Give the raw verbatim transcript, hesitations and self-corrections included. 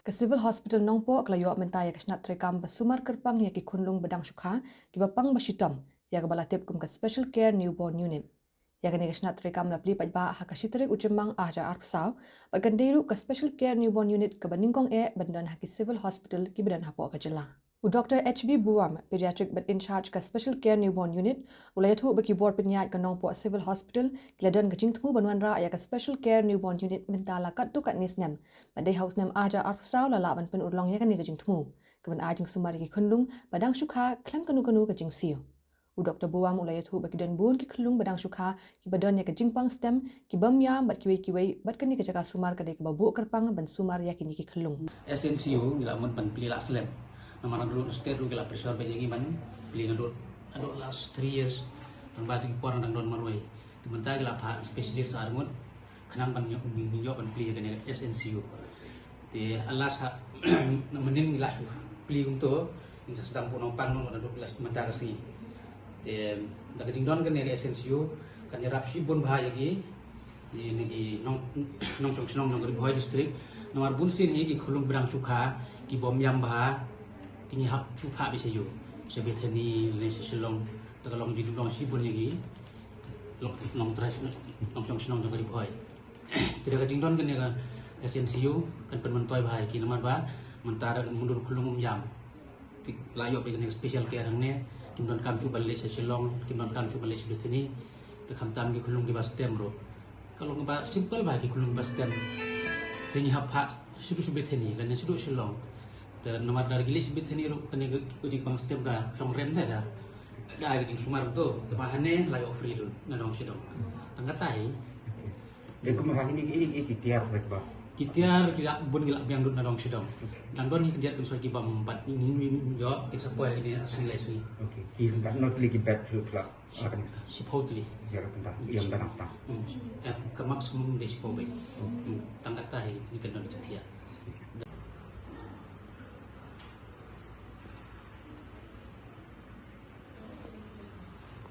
Ka Civil Hospital Nongpoh ka la ïoh mynta ïa ka shnat treikam ba sumar kyrpang ïa ki khunlung ba dang shu kha, kiba pang ba shitom, ïa kaba la tip kum ka Special Care Newborn Unit. Ïa kane ka shnat treikam la plie paidbah ha ka shi tarik u Jymmang ar hajar arphew saw, bad kan dei ruh ka Special Care Newborn Unit kaba nyngkong eh ban don ha ki Civil Hospital kiba don hapoh ka jylla. U Doktor H B Buwam, Pediatric bad in charge ka Special Care Newborn Unit, u la ïathuh ba ki bor pynïaid ka Nongpoh Civil Hospital ki la don ka jingthmu ban wanrah ïa ka Special Care Newborn Unit mynta la katto katne snem, bad dei ha u snem ar hajar arphew saw la lah ban pynurlong ïa kane ka jingthmu, ka ban ai jingsumar ïa ki khunlung ba dang shu kha khlem kano kano ka jingsiew. U Doktor Buwam u la ïathuh ba ki don bun ki khunlung ba dang shu kha kiba don ïa ka jingpang stem, ki bym ïam bad kiwei kiwei, bad kane ka jaka sumar ka dei kaba buh kyrpang ban sumar ïa kine ki khunlung. S N C U ngi la mut ban plie la slem. Namar naduh state ruh ki la pressure ba ïa ngi ban plie naduh, naduh last three years. Tang ba ki por dang don marwei. Te mynta ki la phah specialist ar ngut khnang ban ïoh, ïoh ban plie kane S N C U. Te ala sa mynnin ngi la shu plie kumto, ngi sa sdang buh nongpang noh naduh mynta ka sngi. Te da ka jingdon kane ka S N C U kan ïarap shibun bha ïa ki, ïa ki nong, nongshong shnong jong ka Ri Bhoi District. Namar bun sien hi ki khunlung ba dang shu kha ki bym ïam bha, te ngi hap shu phah beit sha ïew, sha Bethany ne sha Shillong. Te ka long jingdon shibun ïa ki nong, nongtrai, nongshong shnong jong ka Ri Bhoi. Te da ka jingdon kane ka S N C U kan pynmyntoi bha ïa ki, namar ba mynta da ka mutdur khunlung um ïam, te la ïoh beit kane ka special care hangne. Kim donkam shuh ban leit sha Shillong, kim donkam shuh ban leit sha Bethany. Te khamtam ki khunlung kiba stem ruh, ka long kaba simple bha ki khunlung kiba stem. Te ngi hap phah shaduh sha Bethany lane shaduh Shillong. Te namar da ki leit sha Bethany ruh kane ka, ki jingpang stem ka shong rem da, da da ka jingsumar to. Te ba hangne la ïoh free ruh na dong sha dong. Tang katta hi. Dei kumno ha kine ki, ki, ki tiar, right, ba? Ki tiar ki la bun, ki la biang lut na dong sha dong. Dang don hi ki tiar kin soi ki bam bad ni, ni, ni, yo, kin sa poi ha kine sngi lai sngi. Okay. Ki bad not li ki bed lut la. Akan shiphew tylli. Ïa, kan ta. Ïa, kan ta. Hmm. Ka, ka maximum dei shiphew bed. Hmm. Tang katta hi, ni kan don ki tiar.